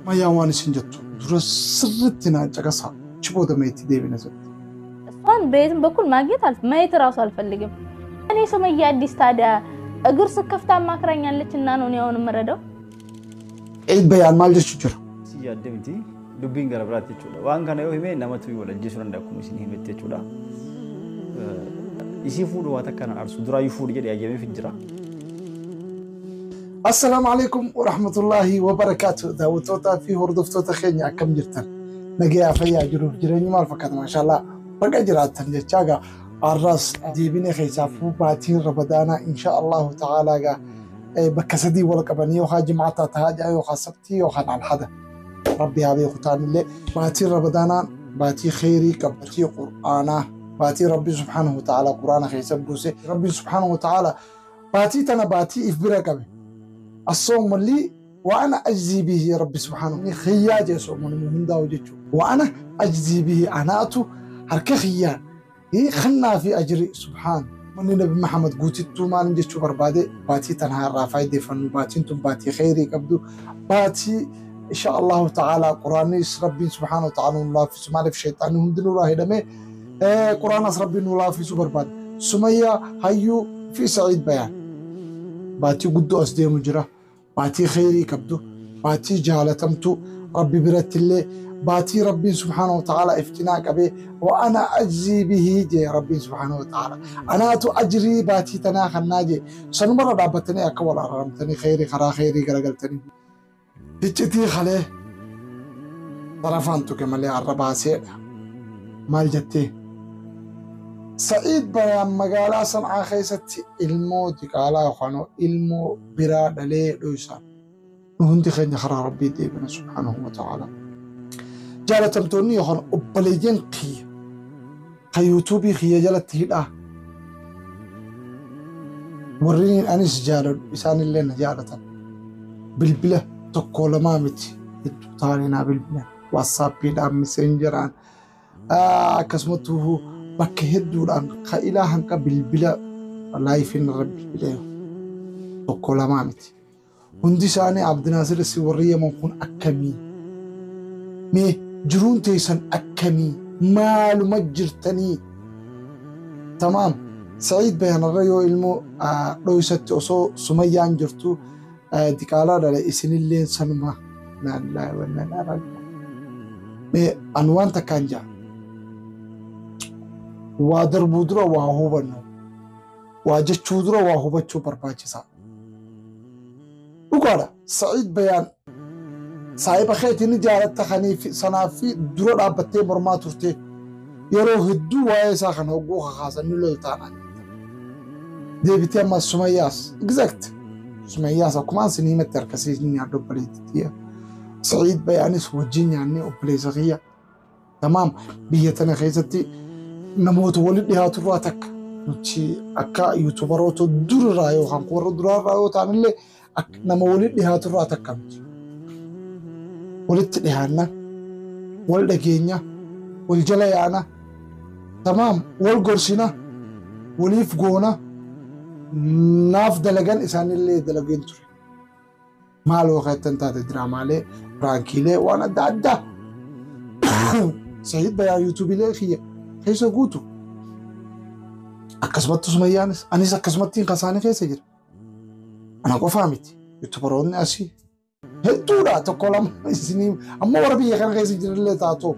Sumayyaan waan isin jettu dura sirriitti naa caqasaa achi booda mee itti deebina jette. እሷን በየትም በኩል ማግኘት ማየት እራሱ አልፈልግም። እኔ ሱመያ አዲስ ታዲያ እግር ስከፍታ አማክራኛለች እና ነው እኔ አሁን የምረዳው። Eid Bayaan maal jechuu jira? Si yaadde miti dubbiin gara biraatti jechuudha. Waan kana yoo hime namatu wal ajjeesuu danda'a akkuma isin himetti jechuudha. Isii fuudhu waa takka na aarsu duraayyuu fuudhi jedhee ayyameef jira. Assalaamu alaikum warahmatullaahi wabarakaatu. Daawwattootaa fi hordoftoota keenya akkam jirtan? Nagayaa fayyaa jiruuf jireenyi maal fakkaata? Maashaallah baga jiraattan jechaa gaa har'as deebine keessaafuu baatiin Ramadaanaa insha Allahu ta'aalaa gaa bakka sadii wal qabanii yookaan jimaataa tahaa jaa yookaan sabtii yookaan alhada. Rabbi haa beeku taanillee baatiin Ramadaanaa baatii kheyrii qabdu baatii qur'aanaa baatii Rabbi subhaanahu wa ta'aalaa qur'aana keessa buuse Rabbi subhaanahu wa ta'aalaa baatii tana baatii if bira qabe. الصوم لي وأنا أجزي به ربي سبحانه خياج يصوم من هندا وجهه وأنا أجزي به أناتو هرك خيان هي خنا في أجري سبحان من النبي محمد قوتي ما نجي بربادي باتي تنهار رافاي دفن باتي انتم باتي خيري قبدو باتي إن شاء الله تعالى قرآن ربي سبحانه وتعالى الله في سمعنا في شيطان هم دلوا راهي دمي قرآن ربي الله في سوبر باد سمية هيو في سعيد بيان باتي قدو أسدي مجرى باتي خيري كبدو باتي جالتمتو ربي برت الله باتي ربي سبحانه وتعالى افتناك به وأنا أجزي به جي ربي سبحانه وتعالى أنا أجري باتي تناخ الناجي سنمر دابتني أكول أرمتني خيري خرا خيري قرقلتني دجتي خليه طرفانتو كما اللي عربها سيدة مال جتي سعيد بيان مقالة صنعاء خيستي ilmoo diqaalaa yookaan ilmoo biraa dhalee dhoysan nu hundi keenya karaa rabbii deebina subhaanahu wa ta'ala. Jaalatamtoonni yookaan obboleeyyan kiyya kan yuutuubii kiyya jalatti hidhaa warri anis jaaladhu isaanillee na jaalatan bilbila tokko lamaa miti hedduu ta'anii naa bilbilan waatsaappiidhaan miseenjeraan akkasumatti bakka hedduudhaan kan ilaa hanqa bilbila laayifiin irra bilbilee tokko lamaa miti. Hundi isaanii Abdinaasir si warri Yaman kun akkamii? Mee jiruun teessan akkamii? Maaluma jirtanii? Tamaam. Sa'iid Bayaanarra yoo ilmoo dhoysatti osoo Sumayyaan jirtu diqaalaa dhale isinillee sanuma naan wannaan Mee an waan takkaan jaa. Waa darbuu dura waa hubannu. Waa jechuu dura waa hubachuu barbaachisaa. Dhugaadha. Sa'iid Bayaan saahiba keetii ni jaalatta kaniif sanaaf dura dhaabbattee mormaa turte yeroo hedduu waa'ee isaa kana hogguu kakaasan ni loltaan. Deebitee ammas Sumayyaas exact Sumayyaas akkuma isin himatti harkasii ni nyaadhu obboleettii. Sa'iid Bayaanis wajjin nyaannee obboleessa kiyya. Tamaam biyya tana keessatti namoota walitti dhiyaatu irraa takka nuti akka yuutuubaroota durirraa yookaan warra duraarraa yoo ta'an illee nama walitti dhiyaatu irraa takka miti. Walitti dhiyaanna, wal dhageenya, wal jala yaana, tamaam wal gorsina, waliif goona, naaf dalagan isaanillee dalageen ture. Maaloo keettan taate diraamaalee, piraankiilee waan adda addaa. Sa'iid Bayaan yuutuubiilee kiyya keessa guutu. Akkasumatti Sumayyaanis anis akkasumatti kasaanii keessa jira. Ana qofaa miti. Yuutuubaroonni asii hedduudha tokko lama isinii ammoo warra biyya kana keessa jiranillee taatu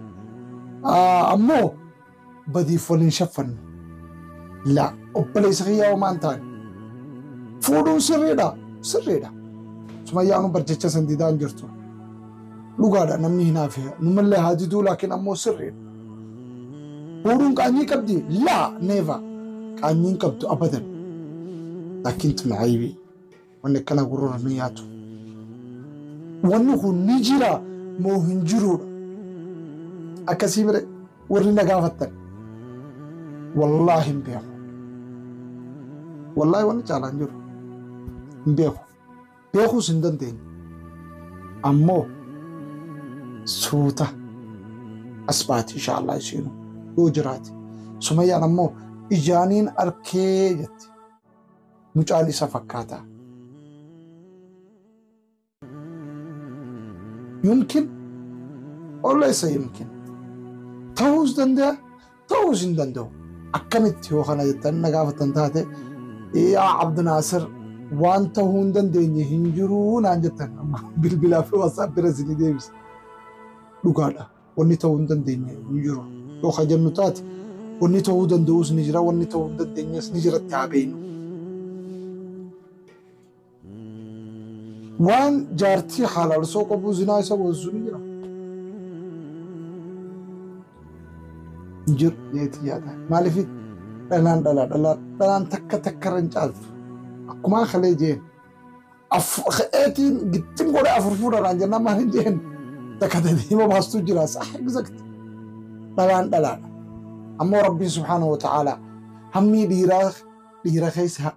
ammoo badiif waliin shaffannu. Laa obboleessa kiyyaa homaan ta'an fuudhuun sirriidha sirriidha. Sumayyaanuu barjecha san didaan jirtu. Dhugaadha namni hinaafe numallee haa diduu laakiin ammoo sirriidha. Fuudhuun qaanyii qabdi laa neeva qaanyiin qabdu abadan. Laakiin tun aybii wanni akkana gurra ni yaatu. Wanni kun ni jira moo hin jiruudha. Akkasii bire warri na gaafattan wallaahi hin beeku. Wallaahi wanni caalaa hin jiru hin beeku. Beekuus hin dandeenye. Ammoo suuta as baati insha Allah ishiinu yoo jiraate. Sumayyaan ammoo ijaaniin arkee jetti. Mucaan isa fakkaata. Yumkin olaysa yumkin. Ta'uus danda'a, ta'uus hin danda'u. Akkamitti yoo kana jettan na gaafattan taate, yaa Abdinaasir waan ta'uu hin dandeenye hin jiruu naan jettan bilbilaa fi WhatsApp bira isinii deebisa. Dhugaadha. Wanni ta'uu hin dandeenye hin jiru. Yoo ka jennu taate wanni ta'uu danda'us ni jira, wanni ta'uu hin dandeenyes ni jiratti haa beeknu. Waan jaartii halaal osoo qabu zinaa isa goosisu ni jira. Hin jiru jeeti yaada. Maaliif dhalaan dhalaa dhalaa dhalaan takka takka irra hin caaltu. Akkuma kalee jeen. Eetiin gittin godhee afur fuudhanaan jennaan maal hin jeen. Takka hima baastuu jira. Sah exact. Dhalaan dhalaadha. Ammoo Rabbiin subhaanahu wa ta'ala hammii dhiiraa dhiira keessa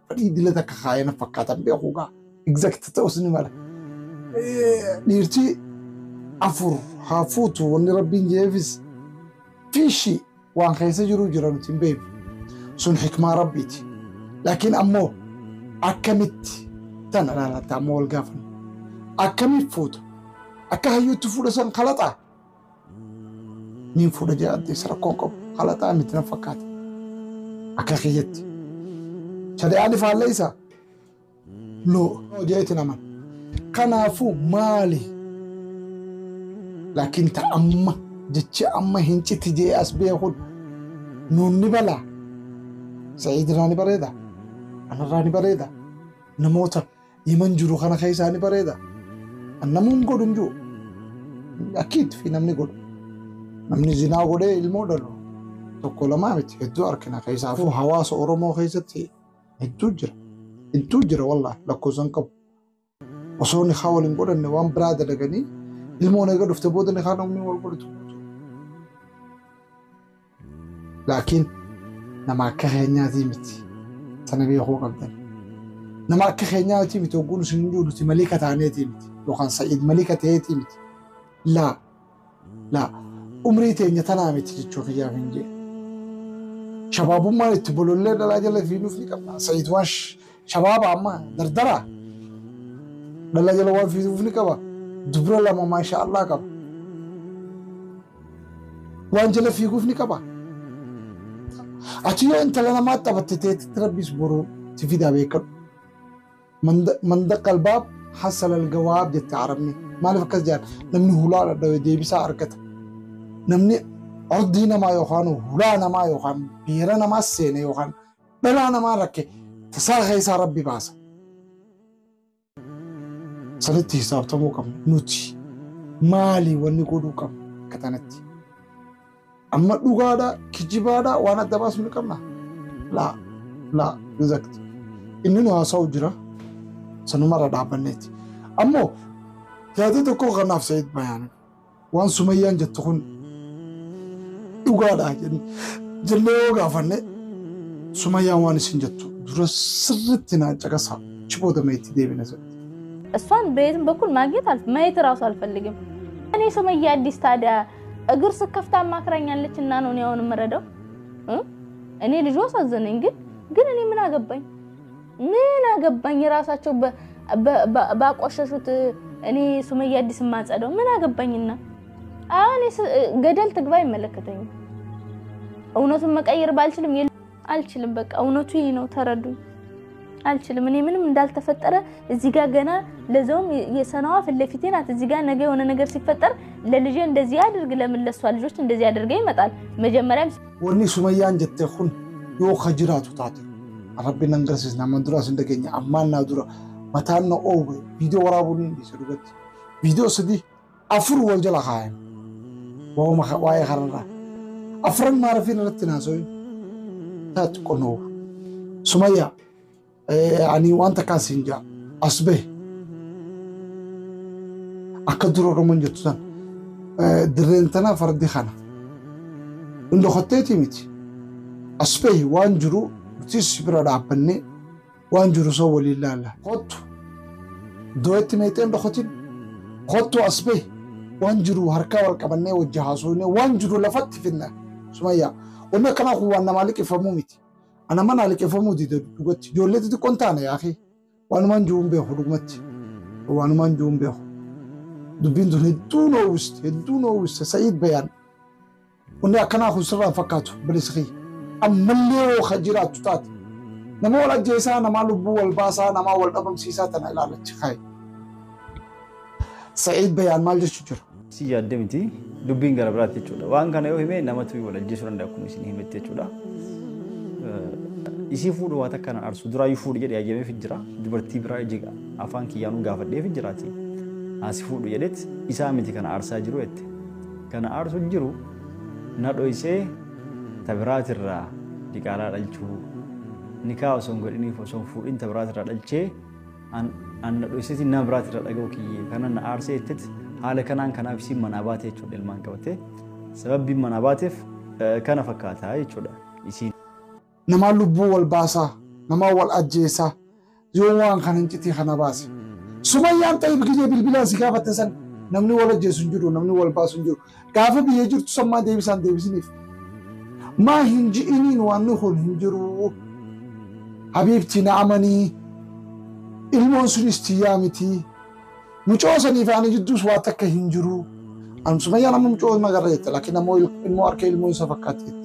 fedhii dila takka kaayee na fakkaatan beeku gaa. Exact ta'us ni mala. Dhiirti afur haa fuutu wanni Rabbiin jeefis fiishi waan keessa jiru jira nuti hin beeknu. Sun hikmaa Rabbiiti. Laakiin ammoo akkamitti tana ilaalatta ammoo wal gaafannu. Akkamitti fuuta? Akka hayyuutti fuudha san kalaxaa? Niin fuudha jee addeessa rakkoon qabu. Kalaxaa miti na fakkaata. Akka kiyyatti. Shari'aan ifaallee isaa? No jeeti naman. Kanaafuu maali? Laakiin ta amma jechi amma hin citi jee as beekun nuun ni balaa. Sa'iid irraa ni bareeda. Anarraa ni bareeda. Namoota Yemen jiru kana keessaa ni bareeda. Namuun godhu hin jiru. Akkiitti fi namni godhu. Namni zinaa godhee ilmoo dhalu tokko lamaa miti hedduu argina keessaafuu hawaasa Oromoo keessatti hedduu jira. Hedduu jira wallahi lakkoofsa hin qabu. Osoo nikaa waliin godhanne waan biraa dalaganii ilmoon eega dhufte booda nikaa namni wal godhatu. Laakiin nama akka keenyaatii miti. Sana beekuu qabdan. Nama akka keenyaatii miti hogguun isin hin jiru nuti malika taaneetii miti yookaan Sa'iid malika ta'eetii miti. Laa laa umrii teenya tanaa miti jechuu kiyyaaf hin jee. Shabaabummaan itti bolollee dhalaa jala fiinuuf ni qabna. Sa'iid waan shabaaba amma dardaraa dhalaa jala waan fiinuuf ni qaba. Dubra lama maasha Allah qaba. Waan jala fiiguuf ni qaba. Ati yoo intala namaa taphatte teetitti Rabbiis boruu si fidaa beekadhu. Man daqa albaab hasala algawaab jette Arabni. Maaliif akkas jedhan? Namni hulaa dhadhawe deebisaa argata. Namni ordii namaa yookaan hulaa namaa yookaan beera namaa seene yookaan dhalaa namaa rakke tasaa keessaa Rabbi baasa. Sanitti hisaabtamuu qabna nuti. Maali wanni godhuu qabna akka tanatti? Amma dhugaadha kijibaadha waan adda baasnu ni qabna. Laa laa exact. Inni nu haasa'u jira sanumarra dhaabbanneeti. Ammoo yaada tokko kanaaf Sa'iid bayaane waan Sumayyaan jettu kun dhugaadha jennee yoo gaafanne Sumayyaan waan isin jettu dura sirriitti naa caqasaa achi booda mee itti deebina jedhe. እሷን በየትም በኩል ማግኘት ማየት እራሱ አልፈልግም። እኔ ሱመያ አዲስ ታዲያ እግር ስከፍታ አማክራኛለች እና ነው እኔ አሁን የምረዳው። እኔ ልጁ አሳዘነኝ፣ ግን እኔ ምን አገባኝ? ምን አገባኝ? የራሳቸው ባቆሸሹት እኔ ሱመያ አዲስ የማጸደው ምን አገባኝና? አሁን ገደል ትግባ አይመለከተኝም። እውነቱን መቀየር ባልችልም አልችልም። በቃ እውነቱ ይሄ ነው፣ ተረዱኝ። አልችልም። እኔ ምንም እንዳልተፈጠረ እዚህ ጋር ገና ለዛውም የሰናዋ ፊት ለፊቴ ናት። እዚህ ጋር ነገ የሆነ ነገር ሲፈጠር ለልጄ እንደዚህ አድርግ፣ ለምን ለሷ ልጆች እንደዚህ አድርገ ይመጣል። መጀመሪያም Wanni Sumayyaan jette kun yoo ka jiraatu taate Rabbi nan garsiisna amman duraas hin dhageenye ammaan naa dura mataan na oowwe viidiyoo waraabuu ni dhiise dhugatti. Viidiyoo sadii afur wal jala kaayan waa'ee kanarraa. Afran maarafiin irratti naasooyin taatu qonnoo. Sumayyaa ani waan takkaan siin jaa as bahe akka dura Oromoon jettu san dirreen tana fardi kana. Hin dhokatteetii miti. As bahi waan jiru nutis bira dhaabbannee waan jiru soo waliin laalla. Kottu doo'etti meexxee hin dhokatin. Kottu as bahi waan jiru harkaa wal qabannee wajji haasofnee waan jiru lafatti finna. Sumayyaa wanni akkanaa kun waan namaa liqeeffamuu miti. Ana mana liqeeffamuu dide dhugatti. Ijoollee xixiqqoon taane yaakii. Waanumaan jiru hin beeku dhugumatti. Waanumaan jiru hin beeku. Dubbiin tun hedduu noowwiste, hedduu noowwiste Sa'iid Bayaan. Wanni akkanaa kun sirraan fakkaatu bilisa kiyya. Ammallee hoo ka jiraattu taate. Nama wal ajjeesaa, namaa lubbuu wal baasaa, namaa wal dhabamsiisaa tana ilaalachi kaayi. Sa'iid Bayaan maal jechuu jira? Si yaadde miti dubbiin gara biraatti jechuudha. Waan kana yoo hime namatu wal ajjeesuu danda'a akkuma isin himetti jechuudha. Isii fuudhu waan takka na aarsu duraayyuu fuudhu jedhee ayyameef jira. Dubartii biraa iji afaan kiyyaanuu gaafadheef jiraati. Asi fuudhu jedhetti isaa miti kana aarsaa jiru jette. Kana aarsu jiru na dhoysee tabiraatirraa diqaalaa dhalchuu nikaa osoo hin godhiniif osoo hin fuudhin tabiraatirraa dhalchee an na dhoyseeti nama biraatirraa dhaga'u kiyyee kana na aarsee jettetti haala kanaan kanaaf isiin manaa baate jechuudha ilmaan qabattee. Sababbiin manaa baateef kana fakkaataa jechuudha isiin. Namaa lubbuu wal baasaa, namaa wal ajjeesaa, yoo waan kana hin citii kana baase. Sumayyaan ta'eef gizee bilbilaan si gaafatte san namni wal ajjeesu hin jiru, namni wal baasu hin jiru. Gaafa biyya jirtu san maa deebisaan deebisiniif? Maa hin ji'iniin waan kun hin jiru. Habiibti na amanii, ilmoon sunis tiyyaa miti. Mucoo sanii fi ani jidduus waa takka hin jiru. Ani Sumayyaan amma mucoo magarra jette, laakiin ammoo ilmoo harka ilmoo isa fakkaatti jette.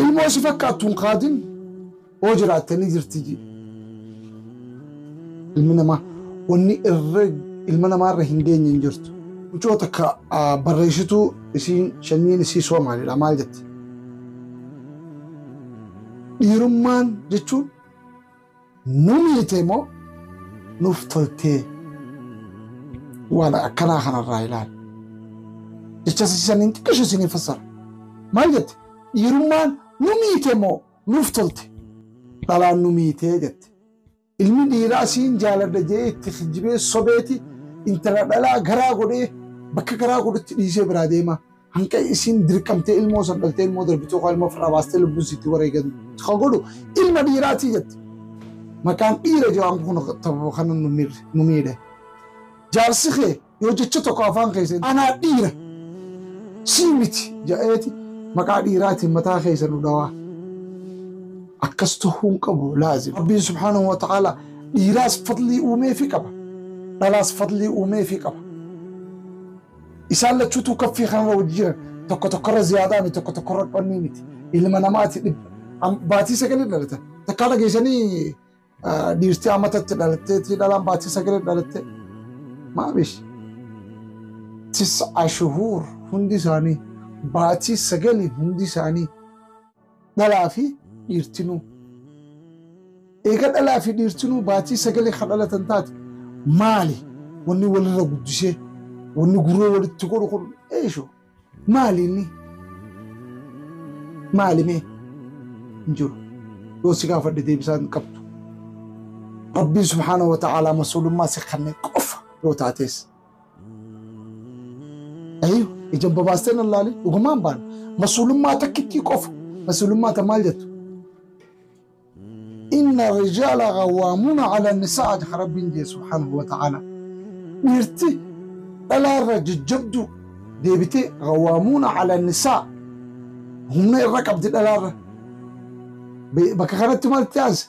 Ilmoo si fakkaattu hin kaadin hoo jiraatte ni jirti ji. Ilmi namaa wanni irra ilma namaarra hin geenye hin jirtu. Mucoo takka barreessituu isiin sanyiin isii Soomaalidha maal jette? Dhiirummaan jechuun nu miite moo nuuf toltee waan akkanaa kanarraa ilaali. Jecha saniin xiqqishu isinii fassara. Maal jette? Dhiirummaan nu miite moo nuuf tolte? Dhalaan nu miitee jette. Ilmi dhiiraa siin jaaladha jee itti kijibee sobeeti intala dhalaa garaa godhee bakka garaa godhutti dhiisee biraa deema. Hanqa isiin dirqamtee ilmoo san dhaltee ilmoo darbituu ilmoo ofirraa baastee lubbuun sitti wareegamtu kan godhu ilma dhiiraatii jette. Maqaan dhiira jedhamu kun kana nu miidhe. Jaarsi kee yoo jecha tokko afaan keessa anaa dhiira sii miti jedheeti maqaa dhiiraatiin mataa keessa nu dhawaa. Akkas ta'uu hin qabu laazim. Rabbiin subhaanahu wa ta'ala dhiiraas fadlii uumeefi qaba. Dhalaas fadlii uumeefi qaba. Isaan lachuutu kaffii kanarra wajji jiran tokko tokkorra ziyaadaa miti tokko tokkorra qonnii miti. Ilma namaati dhibba. Baatii sagalee dhalatan. Takkaa dhageessanii dhiirtii amatatti dhalatteetii dhalaan baatii sagalee dhalatte. Maabish. 9 shuhuur hundi isaanii baatii sagalii hundi isaanii dhalaa fi dhiirtinuu. Eega dhalaa fi dhiirtinuu baatii sagalee kan dhalatan taate maali wanni walirra guddisee wanni gurroo walitti godhu kun eesho maali inni maali mee hin jiru yoo si gaafadhe deebisaan hin qabdu. Rabbiin subhaanahu wa ta'aalaa masuulummaa si kenne qofa yoo taates. Ayyo ija babaastee nan laale dhugumaan baana masuulummaa takkittii qofa masuulummaa ta maal jettu? Inna rijaala qawwaamuuna ala nisaa jedha Rabbiin jee subhaanahu wa ta'aalaa. Dhiirti dhalaarra jajjabdu deebitee qawwaamuuna ala nisaa humna irra qabdi dhalaarra. Bakka kanatti maal taase?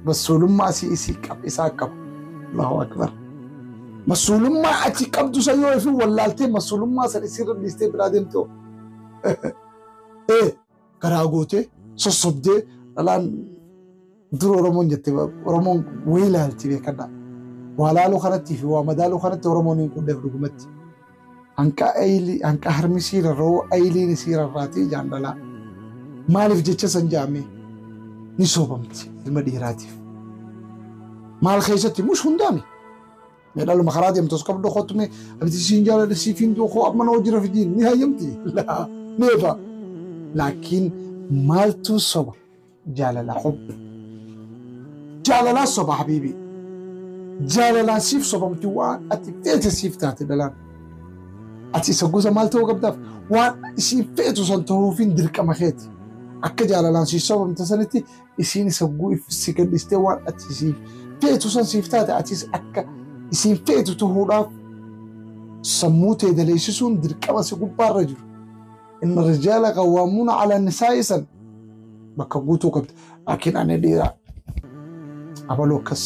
Masuulummaa isii qaba isaa qaba. Allahu akbar. Masuulummaa ati qabdu san yoo ifin wallaaltee masuulummaa san isirra dhiistee biraa deemte garaa gootee sossobdee dhalaan dur Oromoon jette Oromoon wayii ilaalti beekadha. Waa laaluu kanatti fi waa madaaluu kanatti Oromoon hin qundeef dhugumatti. Hanqa ayilii hanqa harmi sii rarra'uu ayiliin isii rarraatii jaan dhalaa. Maaliif jecha san jaamee ni soobamti ilma dhiiraatiif. Maal keessatti mush hundaami. Dhaluma karaa deemtu os qabdu kottume abiti siin jaaladha siif hin du'u koo amma na hojii rafidiin ni hayyamti. Neefa. Laakiin maaltu soba jaalala hubbi. Jaalalaa soba habiibi. Jaalalaan siif sobamti waan ati feete siif taate dhalaan. Ati isa gosa maal ta'uu qabdaaf waan isiin feetu san ta'uufin dirqama keeti. Akka jaalalaan siif sobamte sanitti isiin isa si gadhistee waan ati siif feetu san siif taate atis akka isiin feetu ta'uudhaaf sammuu tee daleessisuun dirqama si gubbaarra jiru. Inna rijaala qawwaamuuna ala nisaa'i san bakka guutuu qabdi. Laakiin ani dhiira abaloo akkas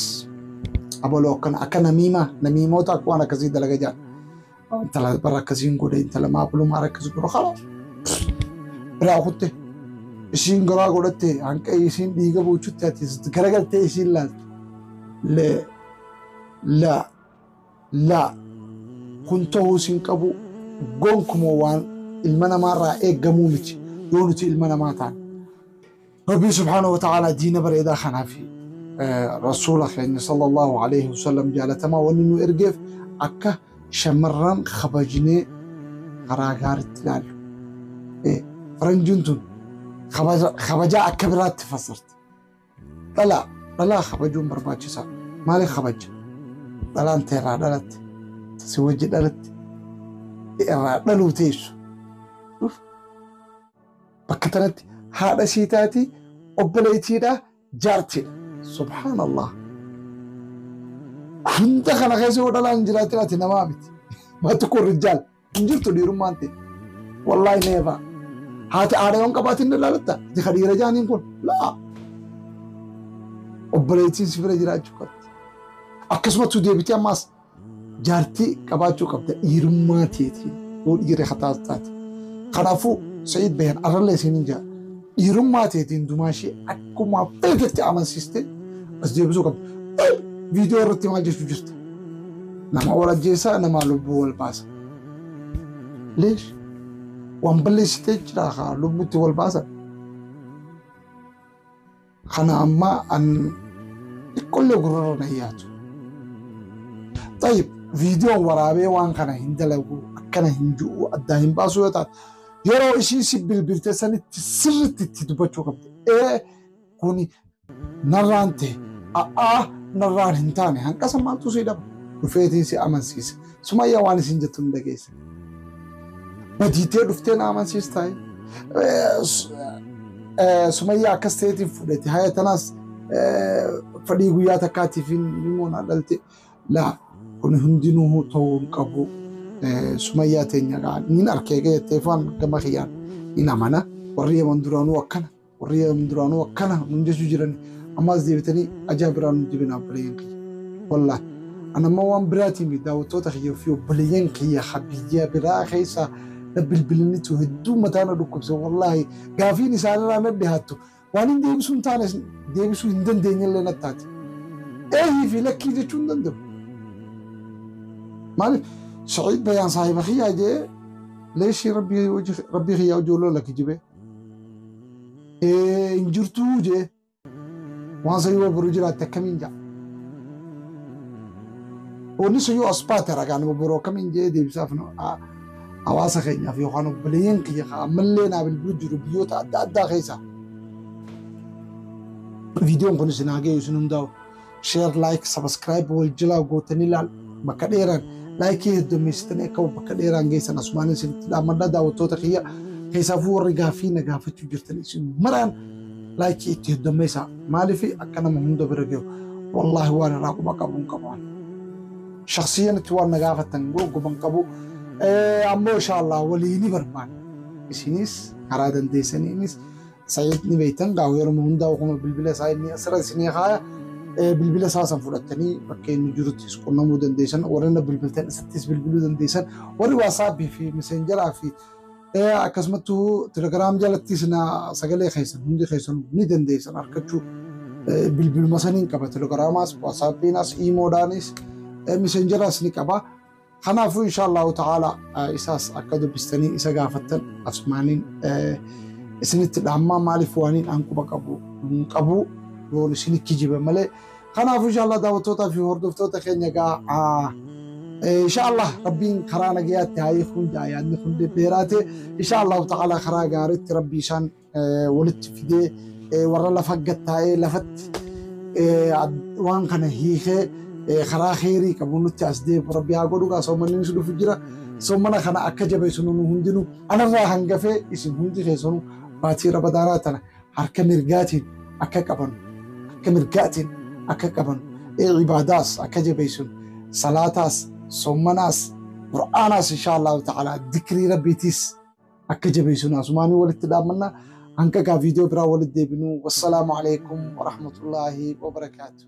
abaloo akkana akka namiimaa namiimoota akka waan akkasii dalaga jaan. Intala bara akkasiin godhe, intala maabulumaa akkas godhe, kalaas. Biraa kutte. Isiin garaa godhatte, hanqa isiin dhiiga buuchutti ati garagaltee isiin laaltu. Lee laa laa, kun ta'uu siin qabu gonkumoo, waan ilma namaarraa eeggamuu miti yoo nuti ilma namaa taane. Rabbii subhaanahu wa ta'aalaa diina bareedaa kanaa fi rasuula keenya sallallahu alaihi wasallam jaalatamaa wanni nu ergeef akka shamarran kabajnee karaa gaariitti ilaallu. Faranjiin tun kabajaa akka biraatti fassarti. Dhalaa dhalaa kabajuun barbaachisaa. Maaliif kabaja? Dhalaan teerraa dhalatte, si wajji dhalatte, irraa dhaluu teessu. Bakka tanatti haadha sii taati, obboleettiidha, jaartiidha. Subhaanallah. Hunda kana keessa yoo dhalaan hin jiraatin ati namaa miti. Maatti kun rijaal hin jirtu dhiirummaan ta'e. Wallaahi neeva. Haati haadha yoon qabaatin ni ilaalatta. Ati ka dhiira jaaniin kun laa. Obboleettiin si bira jiraachuu qabdi. Akkasumattuu deebitee ammaas jaartii qabaachuu qabda dhiirummaa teetiin yoo dhiira kataas taate. Kanaafuu Sa'iid Bayan arrallee isiniin jaa, dhiirummaa teetiin dumaashee akkuma feetetti amansiistee as deebisuu qabda. Viidiyoo irratti maal jechuu jirta? Nama wal ajjeesaa, nama lubbuu wal baasa. Leesh, waan balleessitee jira haa lubbutti wal baasan. Kana ammaa an xiqqollee gurrarra na yaatu. Tayyib, viidiyoon waraabee waan kana hin dalagu, akkana hin ji'u, addaan hin baasu yoo taate, yeroo ishiin si bilbilte sanitti sirriitti itti dubbachuu qabdi. Ee, kuni narraan ta'e, a'aa narraan hin taane, hanqasa maaltu si dhaba? Dhufeetiin si amansiisa. Sumayyaa waan isin jettu hin dhageessa. Badiitee dhuftee na amansiistaa? Sumayyaa akkas ta'eetiin fudhate, haya tanaas fedhii guyyaa takkaatiif hin na dhalte. Laa, kun hundinuu ta'uu hin qabu. Sumayyaa teenya niin arkee jettee faan gama kiyyaan hin amana. Warri Yaman duraanuu akkana, warri Yaman duraanuu akkana nun jechuu jiran, ammaas deebitanii ajaa biraa nun dibina obboleeyyan kiyya. Wallaahi. Ani amma waan biraatiin daawwattoota kiyya fi obboleeyyan kiyya biyya biraa keessa na bilbilinitu hedduu mataa na dhukkubse, wallaahi gaafiin isaanirraa na dhiyaattu waan hin deebisuu hin taane deebisuu hin dandeenye illee na taate. Eehii fi lakkii jechuu hin danda'u. Maaliif Sa'iid Bayaan saahiba kiyyaa jee leeshii rabbii kiyyaa hojii lola kijibee. Hin jirtuu jee waan sayyoo boru jiraatte akkamiin jaa. Wanni sayyoo as baate ragaan boru akkamiin jee deebisaaf hawaasa keenyaaf yookaan obboleeyyan kiyya ammallee naa bilbiluu jiru biyyoota adda addaa keessa. Viidiyoon kun isin haa ga'u isin hundaa'u. Share, like, subscribe wal jalaa gootanii ilaal, bakka dheeraan like heddummeessitanii akka bakka dheeraan geessan asumaan isinitti dhaammadhaa. Daawwattoota kiyya keessaafuu warri gaaffii na gaafachuu jirtan, isin maraan like itti heddummeessaa. Maaliif akka nama hunda bira gahu, wallaahi waan irraa quba qabu hin qabu. Shakhsiyyan itti waan na gaafattan gonkuman qabu. Ammoo inshaallah walii ni barbaanna. Isinis karaa dandeessaniinis Sa'iid ni beektan gaafa yeroo hundaa kuma bilbila isaa inni asirra isinii haaya, bilbila isaa san fudhattanii bakka inni jiruttis qunnamuu dandeessan, warri na bilbiltan isattis bilbiluu dandeessan, warri WhatsAppii fi Messengeraa fi akkasumattuu Telegram jalattis na sagalee keessan hundi keessan ni dandeessan argachuu, bilbiluma saniin qaba, Telegramaas, WhatsAppiinas, Imoodhaanis, Messengeraas ni qaba. Kanaafuu insha Allahu ta'ala isaas akka dubbistanii isa gaafattan asumaaniin isinitti dhaammaa. Maaliif waaniin an quba qabu hin qabu yoon isin kijibe malee. Kanaafuu insha Allah daawwattootaa fi hordoftoota keenya gaa, insha Allah rabbiin karaa nagayaatti haa hiikuun jaa. Yaadni kun dheeraate, insha Allahu ta'ala karaa gaariitti rabbi isaan walitti fidee, warra lafa gattaa'ee lafatti waan kana hiikee karaa kheyrii qabu nutti as deebi'u rabbi haa godhu. Gaa soommanni dhufu jira. Soommana kana akka jabeessu nu hundinuu, anarraa hangafee isin hundi keessanuu, baatii Ramadaanaa tana harka mirgaatiin akka qaban, harka mirgaatiin akka qaban, ibaadaas akka jabeessinu, salaataas, soommanaas, qur'aanaas, insha Allahu ta'ala dikrii rabbiitiis akka jabeessinu asumaanii walitti dhaammannaa. Hanga gaa viidiyoo biraa walitti deebinu, wassalaamu alaikum warahmatullaahi wabarakaatu.